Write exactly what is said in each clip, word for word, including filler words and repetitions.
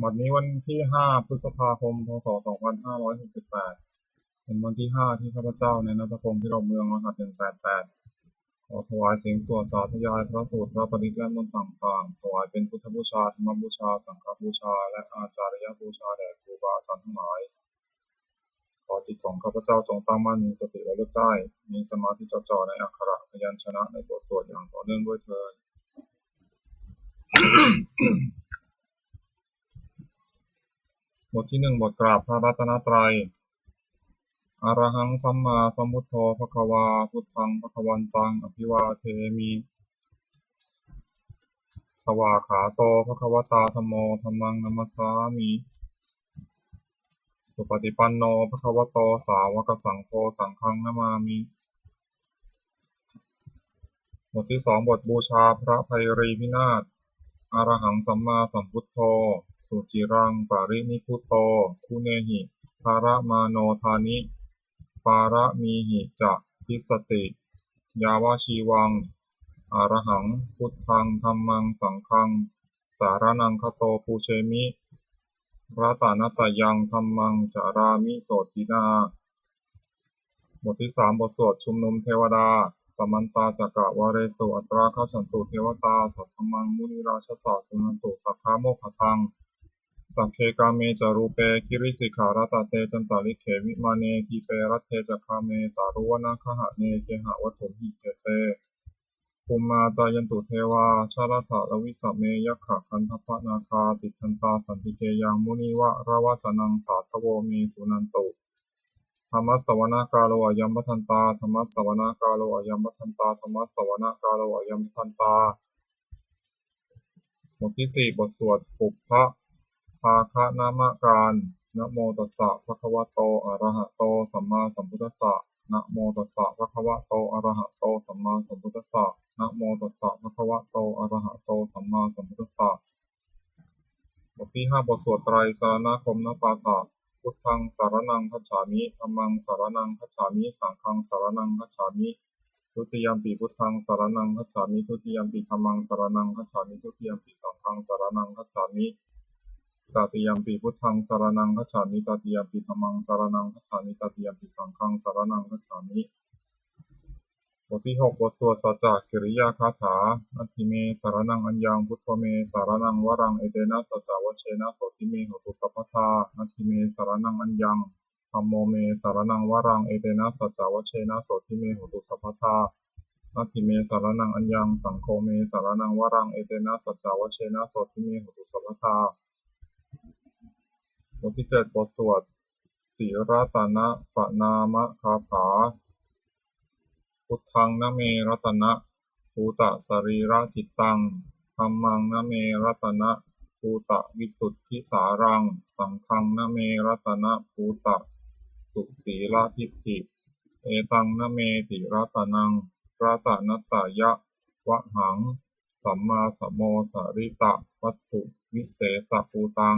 บัดนี้วันที่ห้าพฤษภาคม พ.ศ. สองพันห้าร้อยหกสิบแปด เป็นวันที่ห้าที่ข้าพเจ้า นายณัฐพงษ์ พิรมเมือง รหัส หนึ่งแปดแปด ขอถวายเสียงสวดสาธยายพระสูตร พระปริตร และมนต์ต่างๆ ถวายเป็นพุทธบูชา ธรรมบูชา สังฆบูชา และอาจาริยบูชาแด่ครูบาอาจารย์ทั้งหลาย ขอจิตของข้าพเจ้าจงตั้งมั่น มีสติระลึกได้ มีสมาธิจดจ่อในอักขระพยัญชนะในบทสวดอย่างต่อเนื่องด้วยเทอญ บทที่หนึ่ง บทกราบพระรัตนตรัย Arahaṃ sammāsambuddho bhagavā, buddhaṃ bhagavantaṃ abhivādemi. Svākkhāto bhagavatā dhammo, dhammaṃ namassāmi. Supaṭipanno bhagavato sāvakasaṅgho, saṅghaṃ namāmi. บทที่สอง บทบูชาพระไพรีพินาศ Arahaṃ sammāsambuddho suciraṃ parinibbuto, guṇehi palamānodāni, pāramīhi ca dissati yāvajīvaṃ. Arahaṃ buddhaṃ dhammaṃ saṅghaṃ saraṇaṃ gato, pūjemi ratanattayaṃ, dhammaṃ carāmi sotthinā. บทที่สาม บทสวดชุมนุมเทวดา Samantā cakkavāḷesu atrāgacchantu devatā, saddhammaṃ munirājassa suṇantu saggamokkhadaṃ. Sagge kāme ca rūpe girisikharataṭe cantalikkhe vimāne, dīpe raṭṭhe ca gāme taruvanagahane gehavatthumhi khette, bhummā cāyantu devā jalathalavisame yakkhagandhabbanāgā, tiṭṭhantā santike yaṃ munivaravacanaṃ sādhavo me suṇantu. Dhammassavanakālo ayambhadantā, dhammassavanakālo ayambhadantā, dhammassavanakālo ayambhadantā. บทที่สี่ บทสวดปุพพะภาคณมการ Namo tassa bhagavato arahato sammāsambuddhassa. Namo tassa bhagavato arahato sammāsambuddhassa. Namo tassa bhagavato arahato sammāsambuddhassa. บทที่ห้า บทสวดไตรสรณคมนปาฐะ Buddhaṃ saraṇaṃ gacchāmi, dhammaṃ saraṇaṃ gacchāmi, saṅghaṃ saraṇaṃ gacchāmi. Dutiyampi buddhaṃ saraṇaṃ gacchāmi, dutiyampi dhammaṃ saraṇaṃ gacchāmi, dutiyampi saṅghaṃ saraṇaṃ gacchāmi. Tatiyampi buddhaṃ saraṇaṃ gacchāmi, tatiyampi dhammaṃ saraṇaṃ gacchāmi, tatiyampi saṅghaṃ saraṇaṃ gacchāmi. บทที่หก บทสวดสัจจกิริยาคาถา Natthi me saraṇaṃ aññaṃ, buddho me saraṇaṃ varaṃ, etena saccavajjena sotthi me hotu sabbadā. Natthi me saraṇaṃ aññaṃ, dhammo me saraṇaṃ varaṃ, etena saccavajjena sotthi me hotu sabbadā. Natthi me saraṇaṃ aññaṃ, saṅgho me saraṇaṃ varaṃ, etena saccavajjena sotthi me hotu sabbadā. บทที่เจ็ด บทสวดติรัตนปณามคาถา Buddhaṃ name ratanabhūtasarīracittaṃ, dhammaṃ name ratanabhūtavisuddhisāraṃ, saṅghaṃ name ratanabhūtasusiladdiṭṭhi. Etaṃ nameti ratanaṃ ratanattayavhaṃ, sammāsamosaritavatthuvisesaṃbhūtaṃ,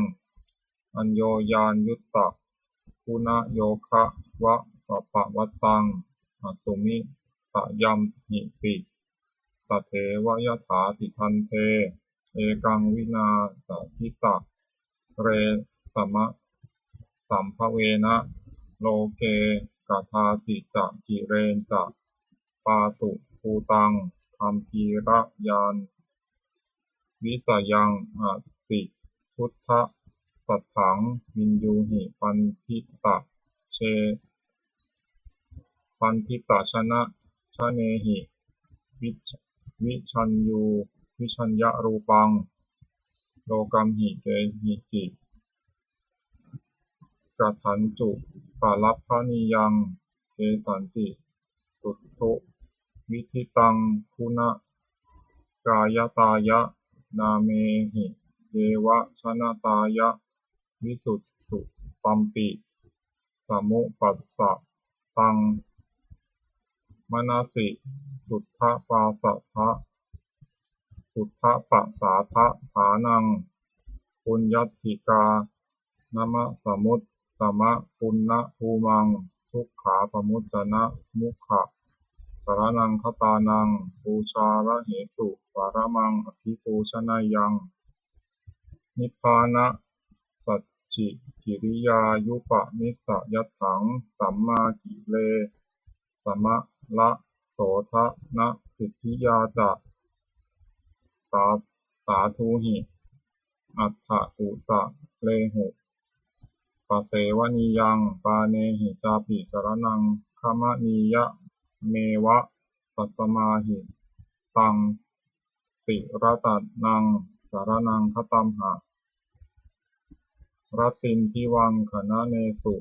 aññoññayuttaguṇayogavasapavattaṃ, asmiṃ tayamhipi. Tatheva yathāti bhante, ekaṃ vinā sadisare samasambhavena, loke kadāci ca cireñca pātubhūtaṃ gambhīrayaṃ visayaṃ atiduṭṭhasaddhaṃ, viññūhi paṇḍita je paṇḍitajanajanehi, vij- vijaññū vijaññarūpaṃ lokamhi kehici, kathāncu palabhanīyaṃ kesañci suṭṭhu vidittaṃ guṇakāyataya, nāmehi yeva janataya visusutampi, samuppasattaṃ manasi suddhapasatha suddhapasādaṭhānaṃ, puññatthikā namasamuttamapuññabhūmaṃ, dukkhāpamuccanamukha saraṇaṃ gatānaṃ, pūjārahesu paramaṃ abhipūjaneyyaṃ, nibbāna Sammādiṭṭhiṃ vijjāya upanissayatthāṃ sammākile samalāsothanasiddhiyā ca sā- sādhūhi atthakusalehu pasevanīyaṃ pāṇehi cāpi saraṇaṃ gamanīyameva. Tasmā hi taṃ tiratanaṃ saraṇaṃ gatamha rattiṃ divaṃ gaṇanesu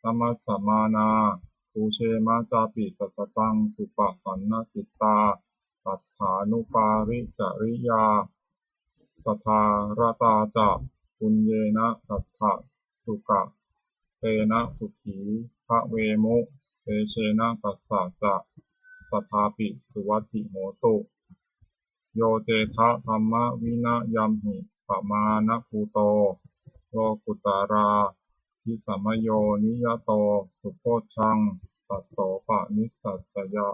namassamānā pūjema cāpi sasataṃ suppasannacittā. Tathānuparicariyaṃ saddhā ratā ca puññena tattha sukha- tena sukhī bhavemu. Tejena tassa ca saddhāpi suvatthi hotu. Yo cettha dhammavinayamhi pamāṇabhūto lokuttaradhisamayo niyato subbojjhaṃ tassopanisaccaya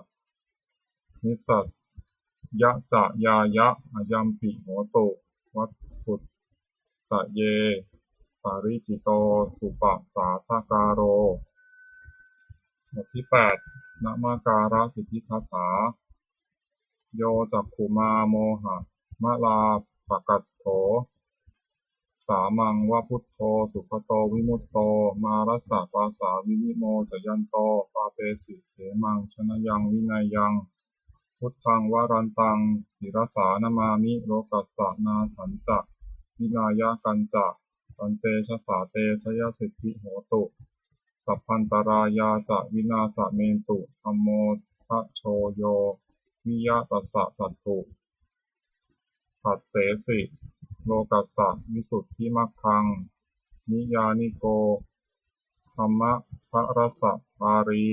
nissaccayāya ayampi hotu vatthuttaye paricito suppasādakāro. บทที่แปด นมการสิทธิคาถา Yo cakkhumā mohamalāpakaṭṭho sāmaṃ va buddho sugato vimutto mārassa pāsā vinimocayanto pāpesi khemaṃ janayaṃ vinayaṃ. Buddhaṃ varantaṃ sirasā namāmi lokassa nāthañca vināyakañca. Tantejasā te jayasiddhi hotu sabbantarāyā ca vināsamentu. Dhammo dhajo yo viya tassa satthu dassesi lokassa visuddhimaggaṃ. Niyyāniko dhammabharatadhārī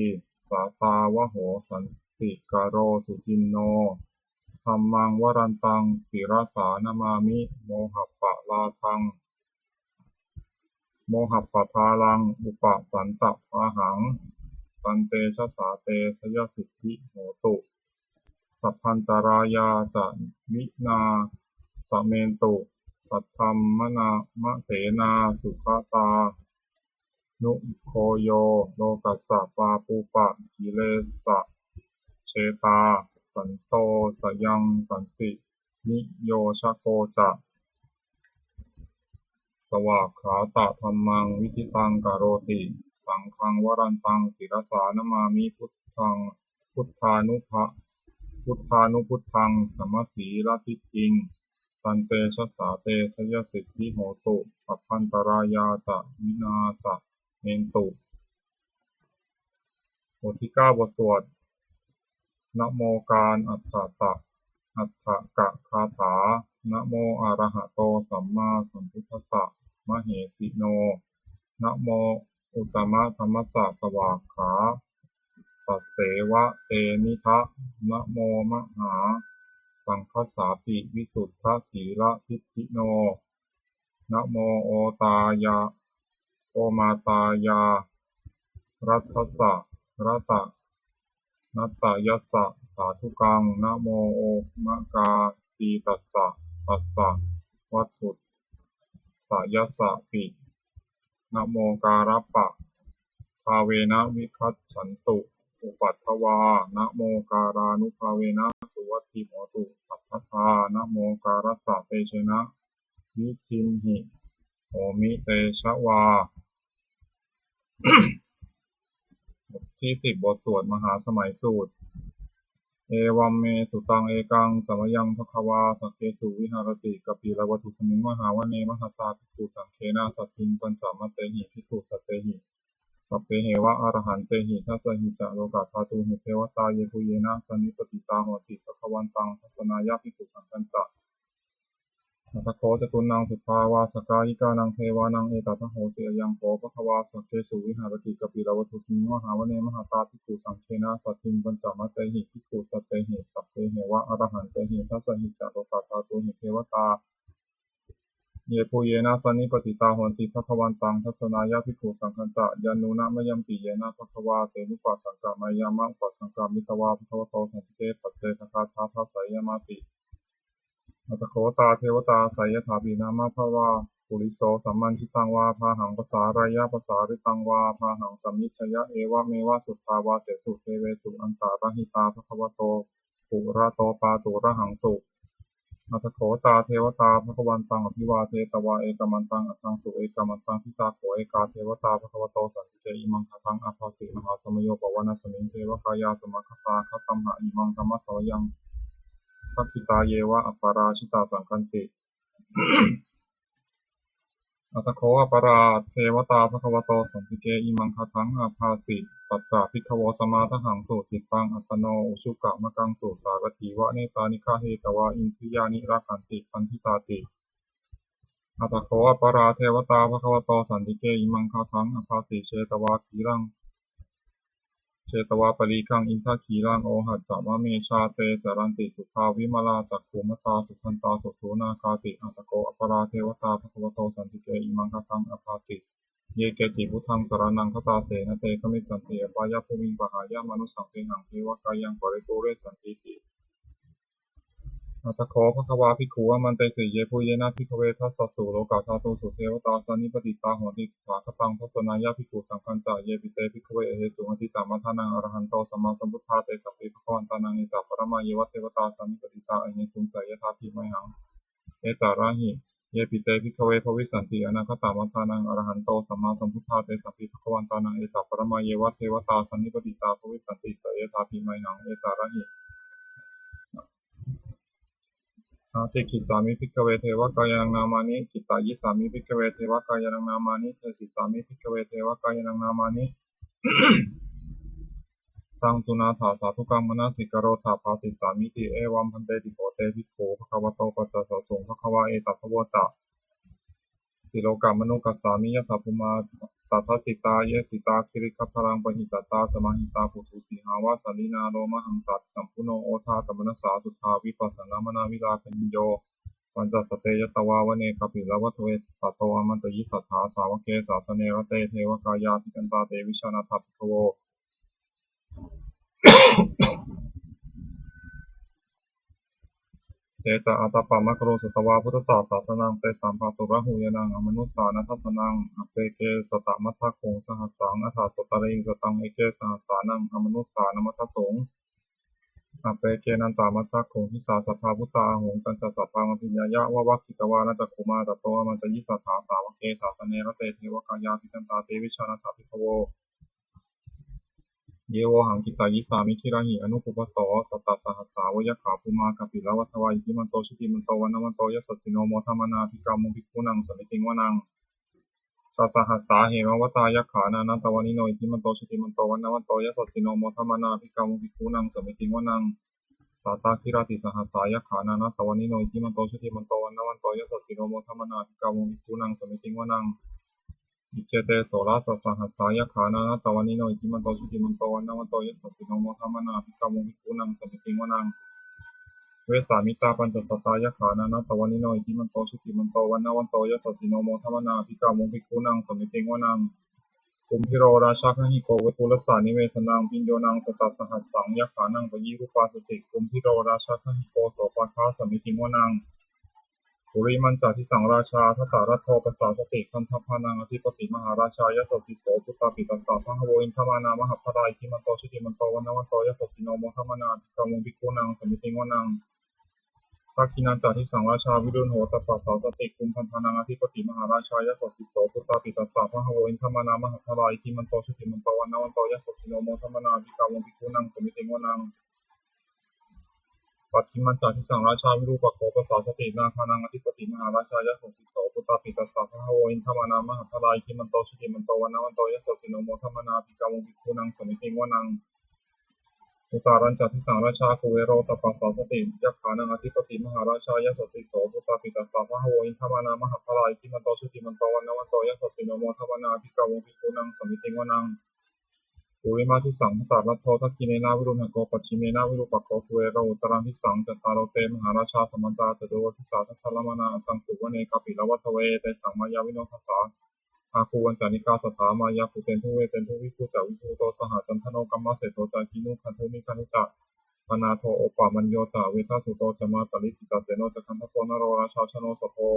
sātāvaho santikaro suciṇṇo. Dhammaṃ varantaṃ sirasā namāmi mohappadālaṃ mohappadālaṃ upasantadāhaṃ. Tantejasā te jayasiddhi hotu sabbantarāyā ca vināsamentu. Saddhammasenā sugatānugo yo lokassa pāpūpakilesajetā santo sayaṃ santiniyojako ca svākkhātadhammaṃ viditaṃ karoti. Saṅghaṃ varantaṃ sirasā namāmi buddhaṃ buddhānubha buddhānubuddhaṃ samasīladiṭṭhiṃ. Tantejasā te jayasiddhi hotu sabbantarāyā ca vināsamentu. บทที่เก้า บทสวดนะโมการอัฏฐะอัฏฐกะคาถา Namo arahato sammāsambuddhassa mahesino. Namo uttamadhammassa svākkhātasseva tenidha. Namo mahāsaṅghassāpi visuddhasīladiṭṭhino. Namo otāya omātāya raddhassa ratanattayassa sādhukaṃ. Namo omakātītassa tassa vatthuttayassapi. Namokārappabhāvena vigacchantu upaddavā. Namokārānubhāvena suvatthi hotu sabbadā. Namokārassa tejena vidhimhi homi tejavā. บทที่สิบ บทสวดมหาสมัยสูตร Evaṃ me sutaṃ. Ekaṃ samayaṃ bhagavā sakkesu viharati kapilavatthusmiṃ mahāvane mahatā bhikkhusaṅghena saddhiṃ pañcamattehi bhikkhusatehi sabbeheva arahantehi. Dasahi ca lokadhātūhi devatā yebhuyyena sannipatitā honti bhagavantaṃ dassanāya bhikkhusaṅghañca. Atha kho catunnaṃ suddhāvāsakāyikānaṃ devānaṃ etadahosi: Ayaṃ kho bhagavā sakkesu viharati kapilavatthusmiṃ mahāvane mahatā bhikkhusaṅghena saddhiṃ pañcamattehi bhikkhusatehi sabbeheva arahantehi. Dasahi ca lokadhātūhi devatā yebhuyyena sannipatitā honti bhagavantaṃ dassanāya bhikkhusaṅghañca. Yannūna mayampi yena bhagavā tenupasaṅkameyyāma, upasaṅkamitvā bhagavato santike paccekagāthā bhāseyyāmāti. Atha kho tā devatā seyyathāpi nāma balavā puriso sammiñjitaṃ vā bāhaṃ pasāreyya, pasāritaṃ vā bāhaṃ sammiñjeyya, evameva suddhāvāsesu devesu antarahitā bhagavato purato pāturahaṃsu. Atha kho tā devatā bhagavantaṃ abhivādetvā ekamantaṃ aṭṭhaṃsu. Ekamantaṃ ṭhitā kho ekā devatā bhagavato santike imaṃ gāthaṃ abhāsi: Mahāsamayo pavanasmiṃ, devakāyā samāgatā; āgatamha imaṃ dhammasamayaṃ, dakkhitāyeva aparājitasaṅghanti. Atha kho aparā devatā bhagavato santike imaṃ gāthaṃ abhāsi: Tatra bhikkhavo samādahaṃsu, cittaṃ attano ujukamakaṃsu; sārathīva nettāni gahetvā, indriyāni rakkhanti paṇḍitāti. Atha kho aparā devatā bhagavato santike imaṃ gāthaṃ abhāsi: Chetvā khīlaṃ, chetvā palīghaṃ indakhīlaṃ, ohaccamanejā; te caranti suddhā vimalā, cakkhumatā sudantā susunāgāti. Atha kho aparā devatā bhagavato santike imaṃ gāthaṃ abhāsi: Ye keci buddhaṃ saraṇaṃ gatāse, na te gamissanti apāyabhūmiṃ; pahāya mānusaṃ dehaṃ, devakāyaṃ paripūressantīti. Atha kho bhagavā bhikkhū āmantesi: Yebhuyyena bhikkhave dasasu lokadhātūsu devatā sannipatitā honti tathāgataṃ dassanāya bhikkhusaṅghañca. Yepi te bhikkhave ahesuṃ atītamaddhānaṃ arahanto sammāsambuddhā, tesampi bhagavantānaṃ etaparamāyeva devatā sannipatitā ahesuṃ, seyyathāpi mayhaṃ etarahi. Yepi te bhikkhave bhavissanti anāgatamaddhānaṃ arahanto sammāsambuddhā, tesampi bhagavantānaṃ etaparamāyeva devatā sannipatitā bhavissanti, seyyathāpi mayhaṃ etarahi. Ācikkhissāmi bhikkhave devakāyānaṃ nāmāni, kittayissāmi bhikkhave devakāyānaṃ nāmāni, desissāmi bhikkhave devakāyānaṃ nāmāni. Taṃ suṇātha sādhukaṃ manasikarotha bhāsissāmīti. Evaṃ bhanteti kho te bhikkhū bhagavato paccassosuṃ. Bhagavā etadavoca: Silokamanukassāmi, yattha bhummā tadassitā; ye sitā girigabbharaṃ, pahitattā samāhitā. Puthū sīhāva sallīnā, lomahaṃsābhisambhuno; odātamanasā suddhā, vippasannamanāvilā. Bhayyo pañcasate ñatvā, vane kāpilavatthave; tato āmantayi satthā, sāvake sāsane rate. Devakāyā abhikkantā, te vijānātha bhikkhavo. Te ca ātappamakaruṃ, sutvā buddhassa sāsanaṃ; tesaṃ bhāturahu ñāṇaṃ, amanussāna dassanaṃ. Appeke satamaddakkhuṃ, sahassaṃ atha sattariṃ; sataṃ eke sahassānaṃ, amanussānamaddasuṃ. Appekenantamaddakkhuṃ, disā sabbā phuṭā ahuṃ; tañca sabbaṃ abhiññāya, vavakkhitvāna cakkhumā. Tato āmantayi satthā, sāvake sāsane rate. Devakāyā abhikkantā, te vijānātha bhikkhavo. Ye vohaṃ kittayissāmi, girāhi anupubbaso. Sattasahassā va yakkhā, bhummā kāpilavatthavā; iddhimanto jutimanto, vaṇṇavanto yasassino; modamānā abhikkāmuṃ, bhikkhūnaṃ samitiṃ vanaṃ. Chasahassā hemavatā, yakkhā nānattavaṇṇino; iddhimanto jutimanto, vaṇṇavanto yasassino; modamānā abhikkāmuṃ, bhikkhūnaṃ samitiṃ vanaṃ. Sātāgirā tisahassā, yakkhā nānattavaṇṇino; iddhimanto jutimanto, vaṇṇavanto yasassino; modamānā abhikkāmuṃ, bhikkhūnaṃ samitiṃ vanaṃ. Iccete soḷasasahassā, yakkhā nānattavaṇṇino; iddhimanto jutimanto, vaṇṇavanto yasassino; modamānā abhikkāmuṃ, bhikkhūnaṃ samitiṃ vanaṃ. Vessāmittā pañcasatā, yakkhā nānattavaṇṇino; iddhimanto jutimanto, vaṇṇavanto yasassino; modamānā abhikkāmuṃ, bhikkhūnaṃ samitiṃ vanaṃ. Kumbhīro rājagahiko, vepullassa nivesanaṃ; bhiyyo naṃ satasahassaṃ, yakkhānaṃ payirupāsati; kumbhīro rājagahiko, sopāga samitiṃ vanaṃ. Purimañca disaṃ rājā, dhataraṭṭho pasāsati; gandhabbānaṃ ādhipati, mahārājā yasassi so. Puttāpi tassa bahavo, indanāmā mahabbalā; iddhimanto jutimanto, vaṇṇavanto yasassino; modamānā abhikkāmuṃ, bhikkhūnaṃ samitiṃ vanaṃ. Dakkhiṇañca disaṃ rājā, virūḷho tappasāsati; kumbhaṇḍānaṃ ādhipati, mahārājā yasassi so. Puttāpi tassa bahavo, indanāmā mahabbalā; iddhimanto jutimanto, vaṇṇavanto yasassino; modamānā abhikkāmuṃ, bhikkhūnaṃ samitiṃ vanaṃ. Pacchimañca disaṃ rājā, virūpakkho pasāsati; nāgānaṃ ādhipati, mahārājā yasassi so. Puttāpi tassa bahavo, indanāmā mahabbalā; iddhimanto jutimanto, vaṇṇavanto yasassino; modamānā abhikkāmuṃ, bhikkhūnaṃ samitiṃ vanaṃ. Uttarañca disaṃ rājā, kuvero tappasāsati; yakkhānaṃ ādhipati, mahārājā yasassi so. Puttāpi tassa bahavo, indanāmā mahabbalā; iddhimanto jutimanto, vaṇṇavanto yasassino; modamānā abhikkāmuṃ, bhikkhūnaṃ samitiṃ vanaṃ. Purimadisaṃ dhataraṭṭho, dakkhiṇena virūḷhako; pacchimena virūpakkho, kuvero uttaraṃ disaṃ. Cattāro te mahārājā, samantā caturo disā; daddallamānā aṭṭhaṃsu, vane kāpilavatthavē. Tesaṃ māyāvino dāsā, āgū vañcanikā saṭhā; māyā kuṭeṇḍu veṭeṇḍu, viṭū ca viṭuṭo saha; candano kāmaseṭṭho ca, kinnughaṇḍu nighaṇḍu ca; panādo opamañño ca, medhasūto ca mātali; cittaseno ca gandhabbo, naḷorājā janosabho.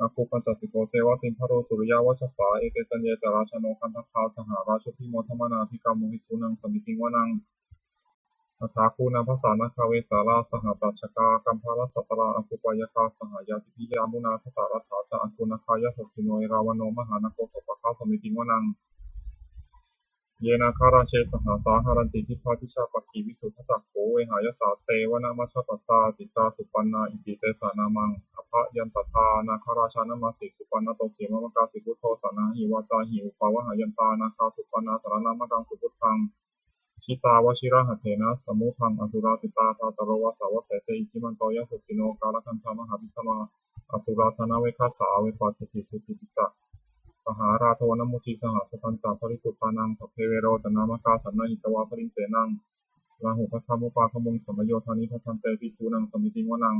Āgū pañcasikho ceva timbarū suriyavacchasā, ete caññe ca rājāno gandhabbā saha rājubhi, modamānā abhikkāmuṃ bhikkhūnaṃ samitiṃ vanaṃ. Athāgū nābhasā nāgā vesālā saha tacchakā, kambalassatarā āgū pāyāgā saha ñātibhi, yāmunā dhataraṭṭhā ca āgū nāgā yasassino, erāvaṇo mahānāgo sopāga samitiṃ vanaṃ. Ye nāgarāje sahasā haranti dibbā dijā pakkhi visuddhacakkhū, vehāyasā te vanamajjhapattā citrā supaṇṇā iti tesa nāmaṃ. Abhayantadā nāgarājānamāsi supaṇṇato khemamakāsi buddho, saṇhāhi vācāhi upavhayantā nāgā supaṇṇā saraṇamagaṃsu buddhaṃ. Jitā vajirahatthena samuddaṃ asurā sitā, bhātaro vāsavassete iddhimanto yasassino, kālakañjā mahābhismā asurā dānaveghasā, vepacitti sucitti ca pahārādo namucī saha satañca baliputtānaṃ. Sabbe verocanāmakā sannayhitvā baliṃ senaṃ, rāhubhaddamupāgamuṃ samayodāni bhaddante bhikkhūnaṃ samitiṃ vanaṃ.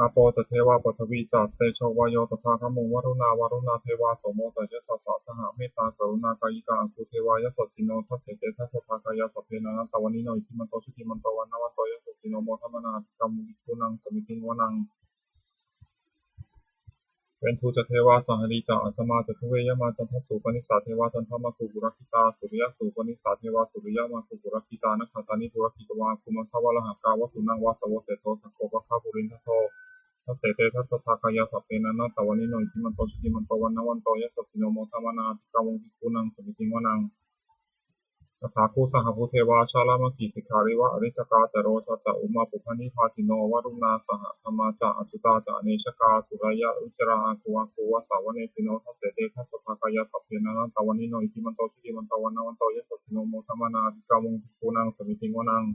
Āpo ca devā paṭhavī ca tejo vāyo tadāgamuṃ, varuṇā vāruṇā devā somo ca yasasā saha, mettākaruṇākāyikā āgū devā yasassino, dasete dasadhā kāyā sabbe nānattavaṇṇino, iddhimanto jutimanto vaṇṇavanto yasassino, modamānā abhikkāmuṃ bhikkhūnaṃ samitiṃ vanaṃ. Veṇḍū ca devā sahalī ca asamā ca duve yamā, candassūpanisā devā candamāgū purakkhitā, suriyassūpanisā devā suriyamāgū purakkhitā, nakkhattāni purakkhitvā āgū mandavalāhakā, vasūnaṃ vāsavo seṭṭho sakkopāga purindado, dasete dasadhā kāyā sabbe nānattavaṇṇino, iddhimanto jutimanto vaṇṇavanto yasassino, modamānā abhikkāmuṃ bhikkhūnaṃ samitiṃ vanaṃ. Athāgū sahabhū devā jalamaggisikhāriva, ariṭṭhakā ca rojā ca ummāpupphanibhāsino, varuṇā sahadhammā ca accutā ca anejakā, sūleyyarucirā āgū āgū vāsavanesino, dasete dasadhā kāyā sabbe nānattavaṇṇino, iddhimanto jutimanto vaṇṇavanto yasassino, modamānā abhikkāmuṃ bhikkhūnaṃ samitiṃ vanaṃ.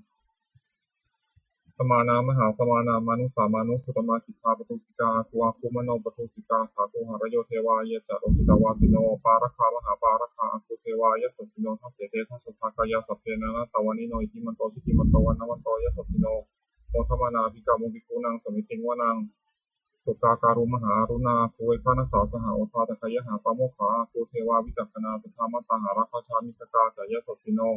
Samānā mahāsamānā mānusā mānusuttamā, khiḍḍāpadūsikā āgū āgū manopadūsikā, athāgū harayo devā ye ca lohitavāsino, pāragā mahāpāragā āgū devā yasassino, dasete dasadhā kāyā sabbe nānattavaṇṇino, iddhimanto jutimanto vaṇṇavanto yasassino, modamānā abhikkāmuṃ bhikkhūnaṃ samitiṃ vanaṃ. Sukkā karumhā aruṇā āgū veghanasā saha, odātagayhā pāmokkhā āgū devā vicakkhaṇā, sadāmattā hāragajā missakā ca yasassino,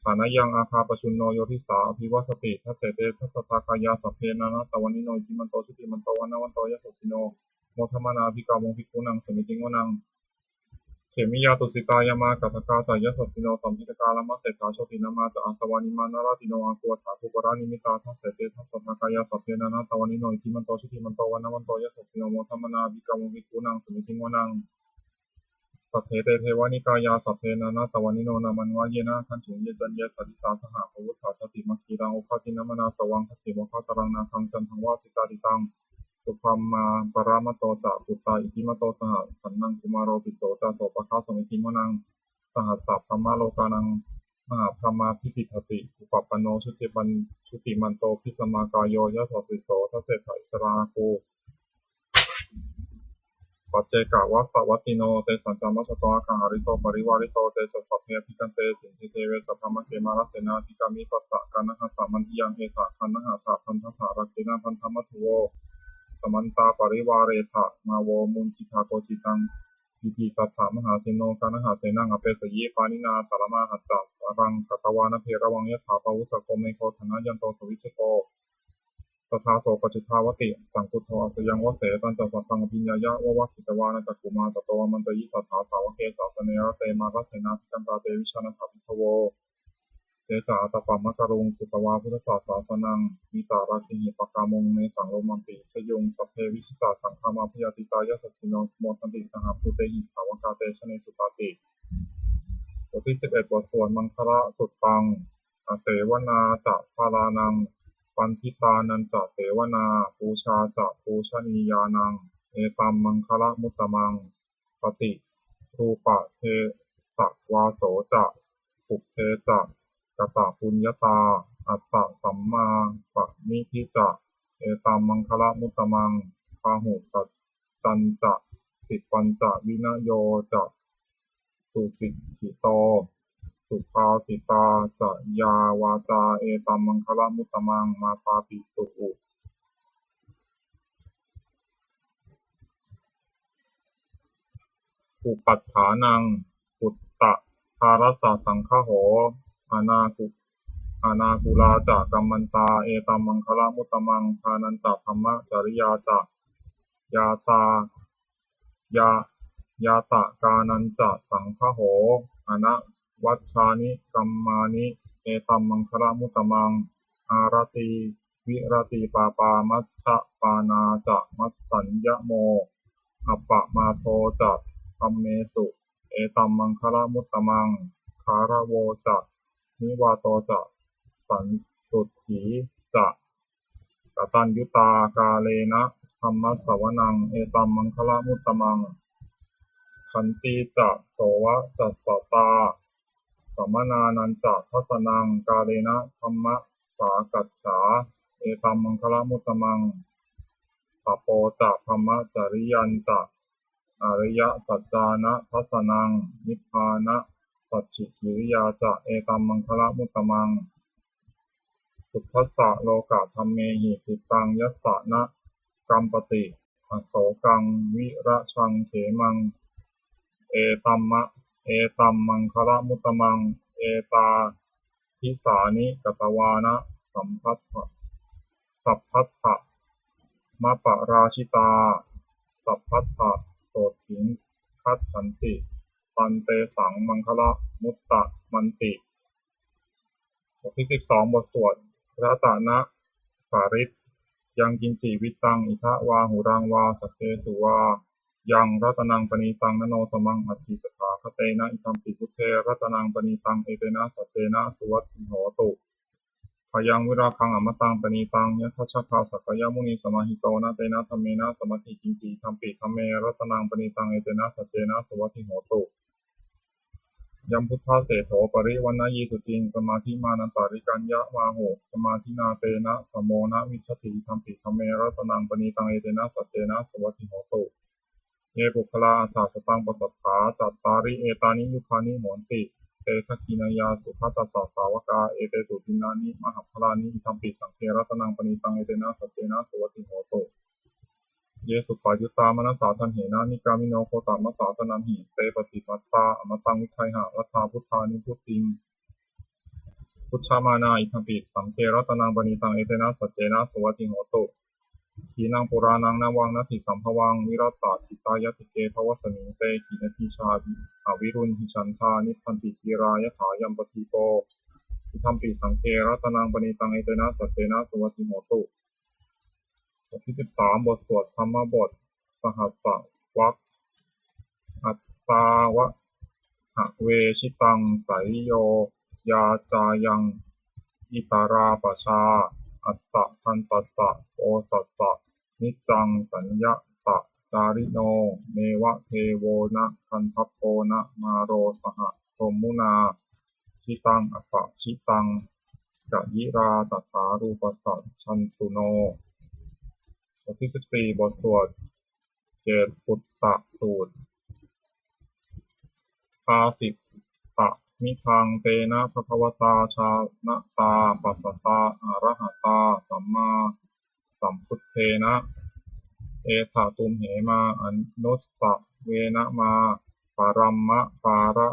thanayaṃ āga pajjunno yo disā abhivassati, dasete dasadhā kāyā sabbe nānattavaṇṇino, iddhimanto jutimanto vaṇṇavanto yasassino, modamānā abhikkāmuṃ bhikkhūnaṃ samitiṃ vanaṃ. Khemiyā tusitā yāmā kaṭṭhakā ca yasassino, lambitakā lāmaseṭṭhā jotināmā ca āsavā, nimmānaratino āgū athāgū paranimmitā, dasete dasadhā kāyā sabbe nānattavaṇṇino, iddhimanto jutimanto vaṇṇavanto yasassino, modamānā abhikkāmuṃ bhikkhūnaṃ samitiṃ vanaṃ. Saṭṭhete devanikāyā sabbe nānattavaṇṇino, nāmanvayena āgañchuṃ ye caññe sadisā saha, pavutthajātimakkhīlaṃ oghatiṇṇamanāsavaṃ, dakkhemoghataraṃ nāgaṃ candaṃva asitātitaṃ, subrahmā paramatto ca puttā iddhimato saha, sanaṅkumāro tisso ca sopāga samitiṃ vanaṃ. Sahassabrahmalokānaṃ mahābrahmābhitiṭṭhati, upapanno jutipan- jutimanto bhismākāyo yasassi so, dasettha issarā āgū paccekavasavattino, tesañca majjhato āga hārito parivārito, te ca sabbe abhikkante sinde deve sabrahmake, mārasenā abhikkāmi tassa kaṇhassa mandiyaṃ, etha gaṇhatha bandhatha rāgena bandhamatthu vo, samantā parivāretha mā vo muñcittha koci taṃ. Iti tattha mahāseno kaṇhasenaṃ apesayi, pāṇinā talamāhacca saraṃ katvāna bheravaṃ, yathā pāvussako megho thanayanto savijjuko, tadā so paccudāvatti saṅkuddho asayaṃvase. Tañca sabbaṃ abhiññāya vavakkhitvāna cakkhumā, tato āmantayi satthā sāvake sāsane rate, mārasenā abhikkantā te vijānātha bhikkhavo. Te ca ātappamakaruṃ sutvā buddhassa sāsanaṃ, vītarāgehi pakkāmuṃ nesaṃ lomampi iñjayuṃ. Sabbe vijitasaṅgāmā bhayātītā yasassino, modanti saha bhūtehi sāvakā te janesutāti. บทที่สิบเอ็ด บทสวดมังคลสุตตัง Asevanā ca bālānaṃ, paṇḍitānañca sevanā, pūjā ca pūjanīyānaṃ, etam maṅgalamuttamaṃ. Paṭirūpadesavāso ca, pubbe ca katapuññatā, attasammāpaṇidhi ca, etam maṅgalamuttamaṃ. Bāhusaccañca sippañca, vinayo ca susikkhito, subhāsitā ca yā vācā, etam maṅgalamuttamaṃ. Mātāpitu upaṭṭhānaṃ puttāhārassa saṅgaho, anāku- anākulā ca kammantā, etam maṅgalamuttamaṃ. Dānañca brahmacariyā ca, yātā yā yātakānañca saṅgaho anavajjāni kammāni, etam maṅgalamuttamaṃ. Āratī viratī pāpā majjapānā ca majjhaññamo, appamādo ca dhammesu, etam maṅgalamuttamaṃ. Gāravo ca nivāto ca santuṭṭhī ca kataññutā, kālena dhammassavanaṃ, etam maṅgalamuttamaṃ. Khantī ca sovacassatā, samaṇānañca dassanaṃ, kālena dhammasākacchā, etam maṅgalamuttamaṃ. Tapo ca brahmacariyañca, ariyasaccāna dassanaṃ, nibbānasacchikiriyā ca, etam maṅgalamuttamaṃ. Phuṭṭhassa lokadhammehi cittaṃ yassa na kampati, asokaṃ virajaṃ khemaṃ, etam ma etam maṅgalamuttamaṃ. Etādisāni katvāna sabbatthamaparājitā, sabbattha sotthiṃ gacchanti, tan tesaṃ maṅgalamuttamanti. บทที่สิบสอง บทสวดรัตนปริตร Yaṅkiñci vittaṃ idha vā huraṃ vā, saggesu vā yaṃ ratanaṃ paṇītaṃ, na no samaṃ atthi tathāgatena, idampi buddhe ratanaṃ paṇītaṃ, etena saccena suvatthi hotu. Khayaṃ virāgaṃ amataṃ paṇītaṃ, yadajjhagā sakyamunī samāhito, na tena dhammena samatthi kiñci, idampi dhamme ratanaṃ paṇītaṃ, etena saccena suvatthi hotu. Yambuddhaseṭṭho parivaṇṇayī suciṃ, samādhimānantarikaññamāhu, samādhinā tena samo na vijjati, idampi dhamme ratanaṃ paṇītaṃ, etena saccena suvatthi hotu. Ye puggalā aṭṭha sataṃ pasatthā, cattāri etāni yugāni honti, te dakkhiṇeyyā sugatassa sāvakā, etesu dinnāni mahapphalāni, idampi saṅghe ratanaṃ paṇītaṃ, etena saccena suvatthi hotu. Ye suppayuttā manasā daḷhena, nikkāmino gotamasāsanamhi, te pattipattā amataṃ vigayha, laddhā buddhānussatiṃ bhuñjamānā, idampi saṅghe ratanaṃ paṇītaṃ, etena saccena suvatthi hotu. Khīṇaṃ purāṇaṃ navaṃ natthi sambhavaṃ, virattacittāyatike bhavasmiṃ, te khīṇabījā avirūḷhichandā, nibbanti dhīrā yathāyampadīpo, idampi saṅghe ratanaṃ paṇītaṃ, etena saccena suvatthi hotu. บทที่สิบสาม บทสวดธรรมบท สหัสสวรรค Attāvahave jitaṃ seyyo, yā cāyaṃ itarā pajā, attadantassa osatha, niccaṃ saññatacārino, neva devo na gandhabbo, na māro saha brahmunā, jitaṃ apajitaṃ gayirā, tathārūpassa jantuno. บทที่สิบสี่ บทสวดเกตปุตตสูตร Bhāsitamidaṃ tena bhagavatā jānatā passatā arahatā sammāsambuddhena, etha tumhe mā anussavena mā, paramapāra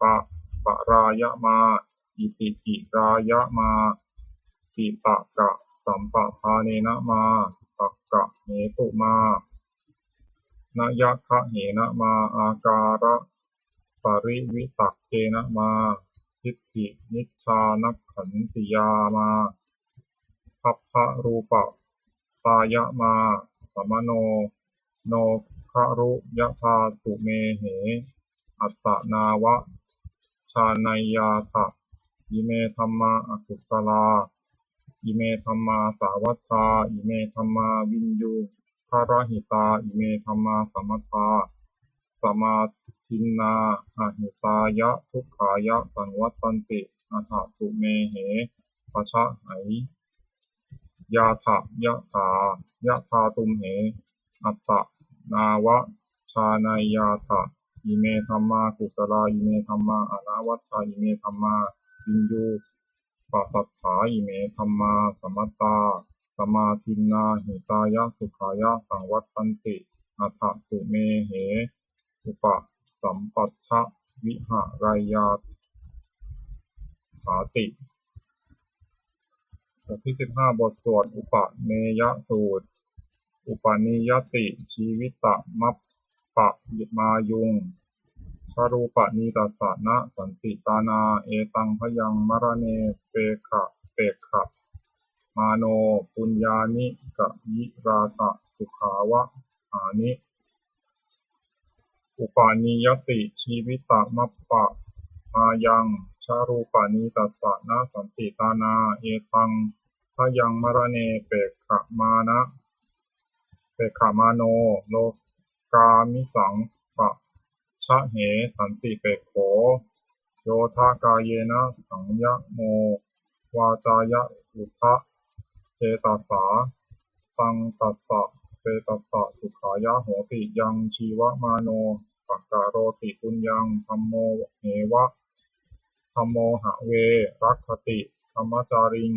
pa parāya mā, itikirāya mā, piṭakasampadānena mā, takkahetu mā, nayaggahena mā, ākāraparivitakkena mā, diṭṭhiniccānakkhantiyā mā, bhabbarūpatāya mā, samāno no khāru yathā tumehe, attanāva jāneyyātha, ime dhammā akusalā, ime dhammā sāvajjā, ime dhammā viññugarahitā, ime dhammā samattā samādinnā ahitāya dukkhāya saṃvattanti, atha tumehe pajaheyy yātha, yathā yathā tumhe, attanāva jāneyyātha, ime dhammā kusalā, ime dhammā anavajjā, ime dhammā viññuppasatthā, ime dhammā samattā samādinnā hitāya sukhāya saṃvattanti, atha tumehe upasampajavihareyyāthāti. บทที่สิบห้า บทสวดอุปเนยสูตร Upanīyati jīvitamappamāyuṃ, charūpanītassa na santi tāṇā, etaṃ bhayaṃ maraṇe pekkha, pekkhamāno puññāni kayirātasukhāvahāni. Upanīyati jīvitamappamāyaṃ, charūpanītassa na santi tāṇā, etaṃ bhayaṃ maraṇe pekkhamāna, pekkhamāno lokāmisaṃ pajahe santi pekkho. Yodha kāyena saṃyamo, vācāya uda cetasā, taṃ tassa petassa sukhāya hoti. Yaṃ jīvamāno pakaroti puññaṃ, dhammo heva, dhammo have rakkhati dhammacāriṃ,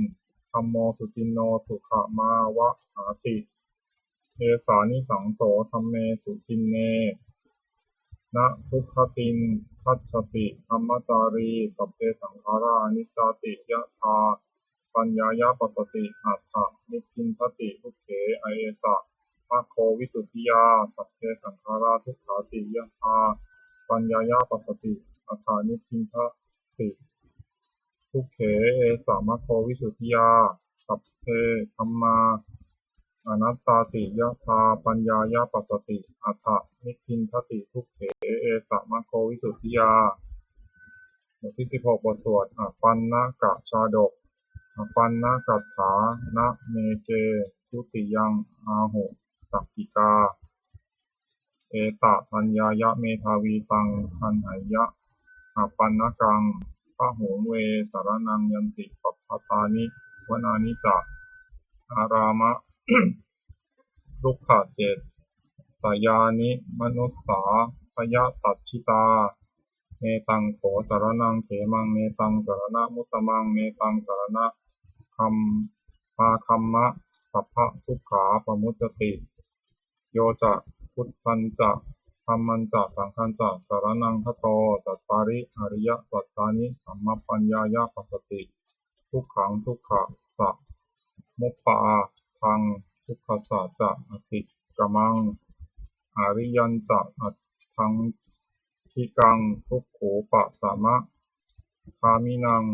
dhammo suciṇṇo sukhamāvahāti. Esānisaṃso dhamme suciṇṇe, na duggatiṃ gacchati dhammacārī. Sabbe saṅkhārā aniccāti, yadā paññāya passati, atha nibbindati dukkhe, esa maggo visuddhiyā. Sabbe saṅkhārā dukkhāti, yadā paññāya passati, atha nibbindati dukkhe, esa maggo visuddhiyā. Sabbe dhammā anattāti, yadā paññāya passati, atha nibbindati dukkhe, esa maggo visuddhiyā. บทที่ สิบหก บทสวด Apaṇṇaka chādok. Apaṇṇagatthā nameke dutiyaṃ āhu takkikā, etapaññāya medhāvī taṃ gaṇheyya apaṇṇakaṃ. Bahuṃ ve saraṇaṃ yanti, pabbatāni vanāni ca, ārāma rukkha cedayāni manussā bhayatajjitā. Netaṃ kho saraṇaṃ khemaṃ, netaṃ saraṇamuttamaṃ, netaṃ saraṇaṃ gam-, āgamma sabbadukkhā pamuccati. Yo ca buddhañca dhammañca saṅghañca saraṇaṃ gato, cattāri ariyasaccāni sammapaññāya passati. Dukkhaṃ dukkhasamuppādaṃ, dukkhassa ca atikkamaṃ, ariyañca aṭṭhaṅgikaṃ dukkhūpasamagāminaṃ.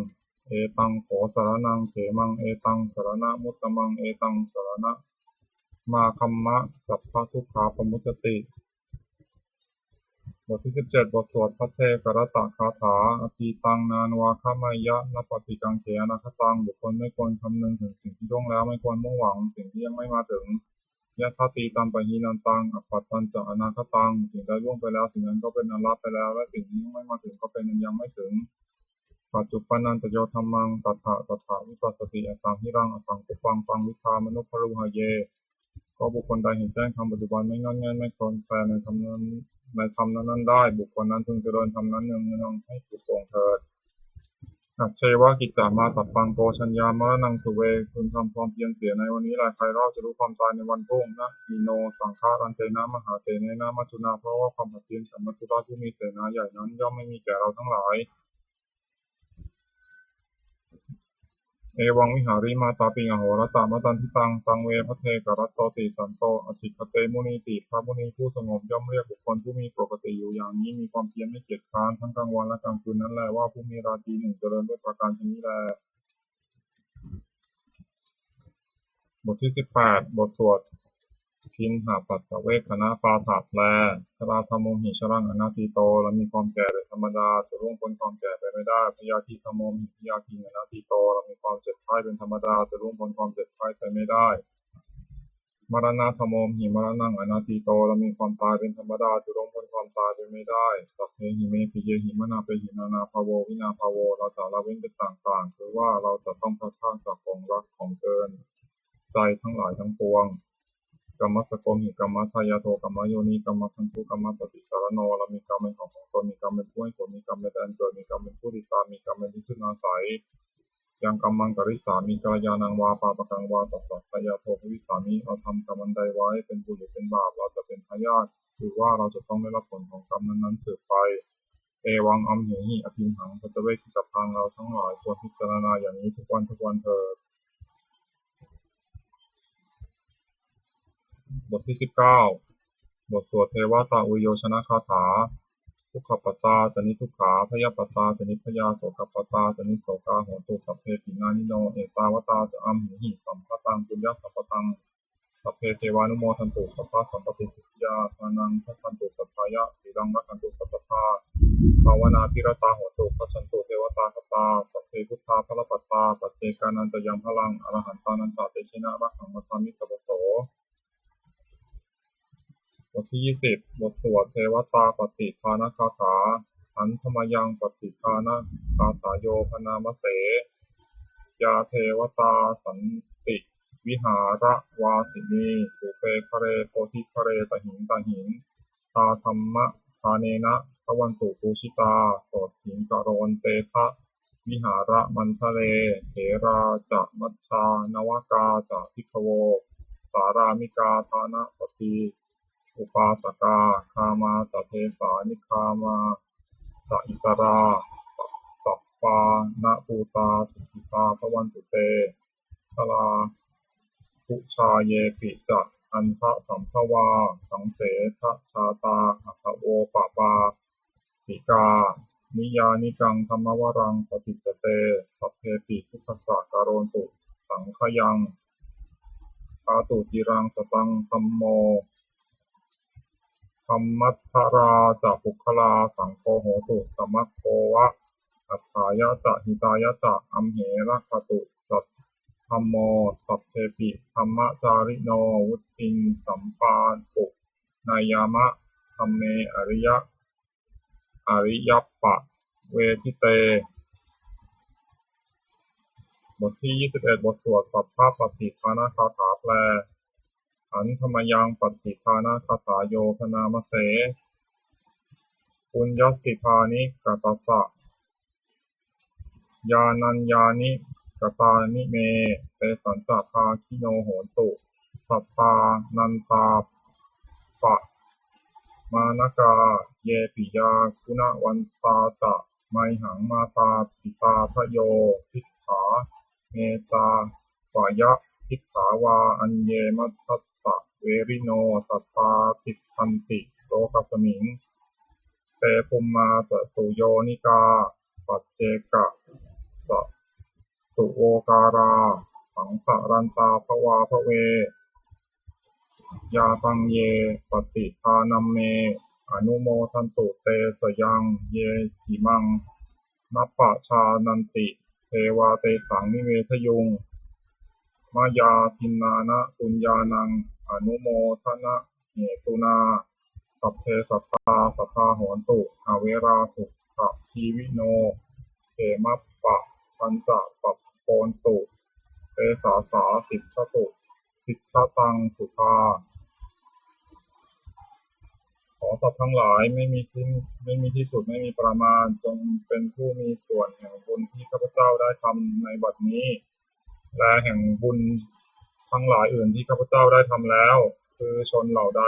Etaṃ kho saraṇaṃ khemaṃ, etaṃ saraṇamuttamaṃ, etaṃ saraṇamāgamma sabbadukkhā pamuccati. บทที่ สิบเจ็ด บทสวดภัทเทกรัตตคาถา Atītaṃ nānvāgameyya, nappaṭikaṅkhe anāgataṃ. บุคคลไม่ควรคำนึงถึงสิ่งที่ล่วงแล้ว ไม่ควรมุ่งหวังสิ่งที่ยังไม่มาถึง Yadatītampahīnantaṃ, appattañca anāgataṃ. สิ่งใดล่วงไปแล้ว สิ่งนั้นก็เป็นอันละไปแล้ว และสิ่งที่ยังไม่มาถึงก็เป็นอันยังไม่ถึง Paccuppannañca yo dhammaṃ, tattha tattha vipassati, asaṃhiraṃ asaṅkuppaṃ, taṃ viddhā manubrūhaye. ก็บุคคลใดเห็นแจ้งธรรมปัจจุบัน ไม่ง่อนแง่น ไม่คลอนแคลนในธรรมนั้น ในธรรมนั้นๆได้ บุคคลนั้นพึงเจริญธรรมนั้นเนืองๆ ให้สุดโต่งเถิด Ajjeva kiccamātappaṃ, ko jaññā maraṇaṃ suve. พึงทำความเพียรเสียในวันนี้แล ใครเล่าจะรู้ความตายในวันพรุ่ง Na hi no saṅgarantena, mahāsenena maccunā. เพราะว่าความผัดเพี้ยนกับมัจจุราชผู้มีเสนาใหญ่นั้น ย่อมไม่มีแก่เราทั้งหลาย Evaṃ vihārimātāpiṃ, ahorattamatanditaṃ, taṃ ve bhaddekarattoti, santo ācikkhate munīti. พระมุนีผู้สงบย่อมเรียกบุคคลผู้มีปกติอยู่อย่างนี้ มีความเพียรไม่เกียจคร้าน ทั้งกลางวันและกลางคืนนั้นแล ว่าผู้มีราตรีหนึ่งเจริญด้วยประการชนนี้แล บทที่ สิบแปด บทสวดทินหปัจจเวกขณปาฐะแปล Jarādhammomhi jaraṃ anatīto. เรามีความแก่เป็นธรรมดา จะล่วงพ้นความแก่ไปไม่ได้ Byādhidhammomhi byādhiṃ anatīto. เรามีความเจ็บไข้เป็นธรรมดา จะล่วงพ้นความเจ็บไข้ไปไม่ได้ Maraṇadhammomhi maraṇaṃ anatīto. เรามีความตายเป็นธรรมดา จะล่วงพ้นความตายไปไม่ได้ Sabbehi me piyehi manāpehi nānābhāvo vinābhāvo. เราจะละเว้นเป็นต่างๆ คือว่าเราจะต้องพลัดพรากจากของรักของเจริญใจทั้งหลายทั้งปวง Kammassakomhi kammadāyādo kammayoni kammabandhu kammapaṭisaraṇo. เรามีกรรมเป็นของของตน มีกรรมเป็นผู้ให้ผล มีกรรมเป็นแดนเกิด มีกรรมเป็นผู้ติดตาม มีกรรมเป็นที่พึ่งอาศัย Yaṃ kammaṃ karissāmi kalyāṇaṃ vā pāpakaṃ vā, tassa dāyādo bhavissāmi. เราทำกรรมอันใดไว้ เป็นบุญหรือเป็นบาป เราจะเป็นทายาท คือว่าเราจะต้องได้รับผลของกรรมนั้นๆสืบไป Evaṃ amhehi abhiṇhaṃ paccavekkhitabbaṃ. เราทั้งหลายควรพิจารณาอย่างนี้ทุกวันทุกวันเถิด บทที่สิบเก้า บทสวดเทวตาอุยโยชนคาถา Dukkhappattā ca niddukkhā, bhayappattā ca nibbhayā, sokappattā ca nissokā, hontu sabbepi pāṇino. Ettāvatā ca amhehi sambhataṃ puññasampadaṃ, sabbe devānumodantu, sabbasampattisiddhiyā. Dānaṃ dadantu saddhāya, sīlaṃ rakkhantu sabbadā, bhāvanābhiratā hontu, gacchantu devatāgatā. Sabbe buddhā balappattā, paccekānañca yaṃ balaṃ, arahantānañca tejena, rakkhaṃ bandhāmi sabbaso. บทที่ยี่สิบ บทสวดเทวตาปัตติทานคาถา Handa mayaṃ pattidānagāthāyo bhaṇāma se. Yā devatā santi vihāravāsinī, thūpe ghare bodhighare tahiṃ tahiṃ, tā dhammadānena bhavantu pūjitā, sotthiṃ karontedha vihāramaṇḍale. Therā ca majjhā navakā ca bhikkhavo, sārāmikā dānapatī upāsakā, gāmā ca desā nigamā ca issarā, sappāṇabhūtā sukhitā bhavantu te. Jalābujā yepi ca aṇḍasambhavā, saṃsedajātā athavopapātikā, niyyānikaṃ dhammavaraṃ paṭicca te, sabbepi dukkhassa karontu saṅkhayaṃ. Ṭhātu ciraṃ sataṃ dhammo, dhammaddharā ca puggalā, saṅgho hotu samaggo va, atthāya ca hitāya ca. Amhe rakkhatu saddhammo, sabbepi dhammacārino, vuḍḍhiṃ sampāpuṇeyyāma dhamme ariya ariyappavādite. บทที่ยี่สิบเอ็ด บทสวดสัพพปัตติทานคาถาแปล Handa mayaṃ pattidānagāthāyo bhaṇāma se. Puññassidāni katassa, yānaññāni katāni me, tesañca bhāgino hontu sattānantāppamāṇakā. Ye piyā guṇavantā ca, mayhaṃ mātā pitā dayo, diṭṭhā me ca payādiṭṭhā vā, aññe majjhattaverino, sattā tiṭṭhanti lokasmiṃ. Te bhummā catuyonikā, paccekavasavattuvokkārā, saṃsarantā bhavābhave. Yā taṃ ye pattidānamme, anumodantu te sayaṃ. Ye cimaṃ nappajānanti, devā tesaṃ nivedayuṃ. Mayā dinnāna puññānaṃ, anumodanahetunā, sabbe sattā sadā hontu, averā sukhajīvino. Khemappadañca pāpontu, te sāsā sijjhatu sijjhataṃ sudā. ขอสัตว์ทั้งหลายไม่มีสิ้น ไม่มีที่สุด ไม่มีประมาณ จงเป็นผู้มีส่วนแห่งบุญที่ข้าพเจ้าได้ทำในบัดนี้ และแห่งบุญทั้งหลายอื่นที่ข้าพเจ้าได้ทำแล้ว คือชนเหล่าใด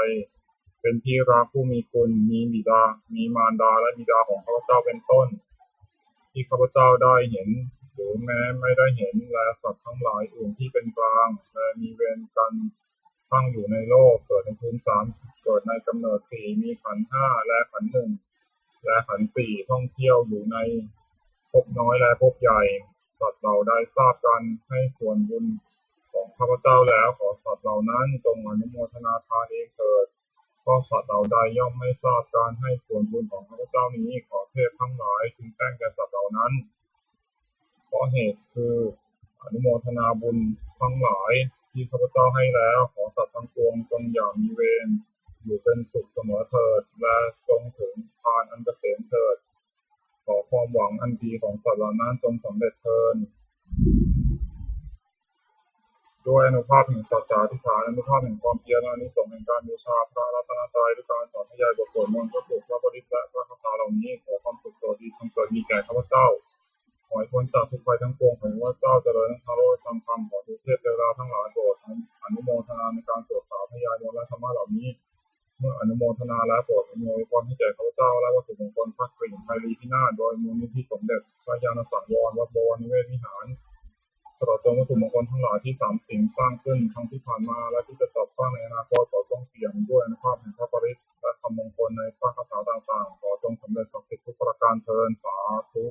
เป็นที่รักผู้มีคุณ มีบิดา มีมารดาและบิดาของข้าพเจ้าเป็นต้น ที่ข้าพเจ้าได้เห็น หรือแม้ไม่ได้เห็น และสัตว์ทั้งหลายอื่นที่เป็นกลาง และมีเวรกันตั้งอยู่ในโลก เกิดในภูมิสาม เกิดในกำเนิดสี่ มีขันธ์ห้า และขันธ์หนึ่ง และขันธ์สี่ ท่องเที่ยวอยู่ในภพน้อยและภพใหญ่ สัตว์เหล่าใดทราบการให้ส่วนบุญของข้าพเจ้าแล้ว ขอสัตว์เหล่านั้นจงอนุโมทนาทานเองเถิด เพราะสัตว์เหล่าใดย่อมไม่ทราบการให้ส่วนบุญของข้าพเจ้านี้ ขอเทพทั้งหลายจงแจ้งแก่สัตว์เหล่านั้น เพราะเหตุคืออนุโมทนาบุญทั้งหลายที่ข้าพเจ้าให้แล้ว ขอสัตว์ทั้งปวงจงอย่ามีเวร อยู่เป็นสุขเสมอเถิด และจงถึงทานอันเกษมเถิด ขอความหวังอันดีของสัตว์เหล่านั้นจงสำเร็จเทอญ ด้วยอานุภาพแห่งสัจจาธิษฐาน อานุภาพแห่งความเพียร อานิสงส์แห่งการบูชาพระรัตนตรัย ด้วยการสาธยายบทสวดมนต์ พระสูตร พระปริตร และพระคาถาเหล่านี้ ขอความสุขสวัสดีจงเกิดมีแก่ข้าพเจ้า ขอให้พ้นจากทุกข์ภัยทั้งปวง ขอให้ข้าพเจ้าเจริญทั้งทางโลกและทางธรรม ขอเทวเทวดาทั้งหลายโปรดอนุโมทนาในการสวดสาธยายมนต์และธรรมะเหล่านี้ เมื่ออนุโมทนาแล้วโปรดอำนวยพรให้แก่ข้าพเจ้า และวัตถุมงคลพระกริ่งไพรีพินาศ โดยมูลนิธิสมเด็จพระญาณสังวร วัดบวรนิเวศวิหาร ตลอดจนวัตถุมงคลทั้งหลายที่สามสิงห์สร้างขึ้นทั้งที่ผ่านมาและที่จะจัดสร้างในอนาคต ขอจงเปี่ยมด้วยอานุภาพแห่งพระปริตรและคำมงคลในพระคาถาต่างๆ ขอจงสำเร็จศักดิ์สิทธิ์ทุกประการเทอญ สาธุ